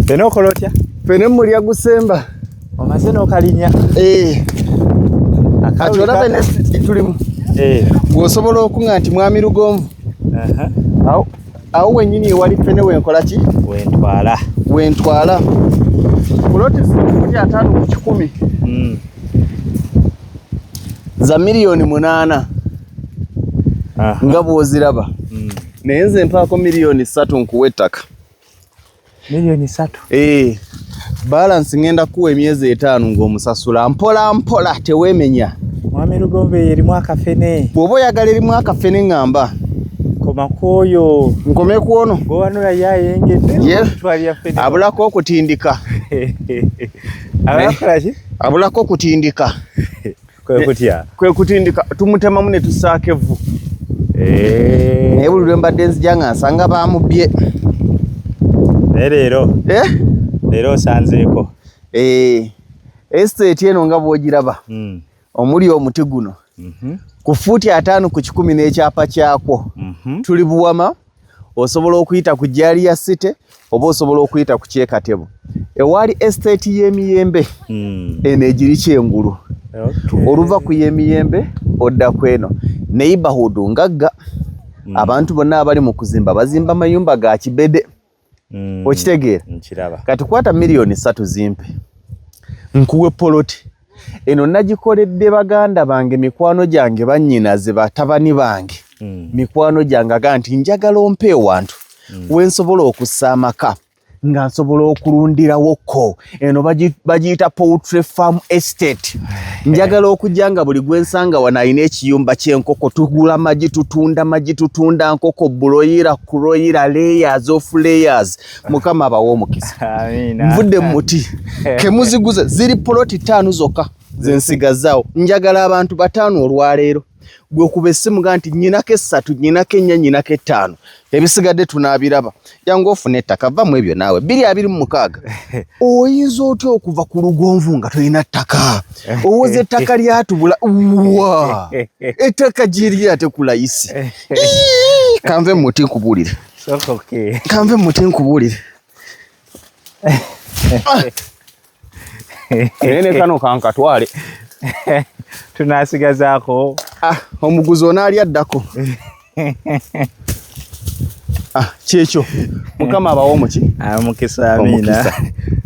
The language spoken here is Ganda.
Fena okola otya? Fene mulya gusemba. Omaze n'okalinya. Eh. Kati olaba ne tulimu. Eh. Gwosobola okunga nti Mwami Lugonvu. Awo awo wennyini ewali fene wenkola ki? Wentwala. Wentwala. Puloti ziri 50 ku 100. Za 8 miliyoni. Nga bw'oziraba. Naye nze mpaako 3 miliyoni nkuwa ettaka. 3 miliyoni? Eh, balance ngenda kuwa emyezi 5 ng'omusasula mpola mpola, teweemenya. Mwami Lugonvu, eyo erimu akafene. Bw'oba oyagala erimu akafene, ŋŋamba. Koma ku oyo. Nkome ku ono. Gowanula ye ayengedde. Twalira fene. Abulako okutindika. Abakola ki? Abulako okutindika. Kwe kutya? Kwe kutindika, tumutemamu ne tussaako evvu. Naye buli lwe mbadde nzija nga nsanga bamubbye. Naye leero? Eh? Leero osanzeeko. Eh, estate eno nga bw'ogiraba, omuli omuti guno, ku fuuti 50 ku 100 n'ekyapa kyakwo. Tuli Buwama, osobola okuyita ku Jalia City oba osobola okuyita ku Kyekatebo. Ewali estate y'emiyembe eno egiri kyengulu. Oluva ku y'emiyembe odda ku eno. Neighborhood ngagga. Abantu bonna abali mu kuzimba bazimba mayumba ga kibede. Okitegeera? Nkiraba. Kati kwata 3 miliyoni zimpe. Nkuwe poloti. Eno nagikoledde baganda bange, mikwano gyange, bannyinaze, batabani bange. Mikwano gyange aga nti njagala ompe ewantu wensobola okussa amaka nga nsobola okulundirawoko. Eno bagiyita poultry farm estate. Njagala okujja nga buli gwensanga wano alina ekiyumba ky'enkoko, tugula magi, tutunda magi, tutunda nkoko, broiler, kuroiler, layers of layers. Mukama abawe omukisa. Amiina. Nvudde mu muti kemuziguze. Ziri poloti ttaano zokka zensigazaawo. Njagala abantu bataano olwaleero. Gwe kuba essimu ga nti nyinako esatu, nyinako ennya, nyinako ettaano, ebisigadde tunaabiraba. Jangu ofune ettaka, vamu ebyo naawe. 2026, oyinza otya okuva ku Lugonvu nga tolina ttaka? Owoza ettaka lyatubula wa? Ettaka gyeri ate ku layisi. Ii, kanve mu muti nkubuulire. Sokoke. Kanve mu muti nkubuulire. Naye ne kano kankatwale. Tunasigazaako. Ah, omuguzi onaali addako. Ah, kyekyo. Mukama abawe omuki Omukisa, amiina. Omukisa.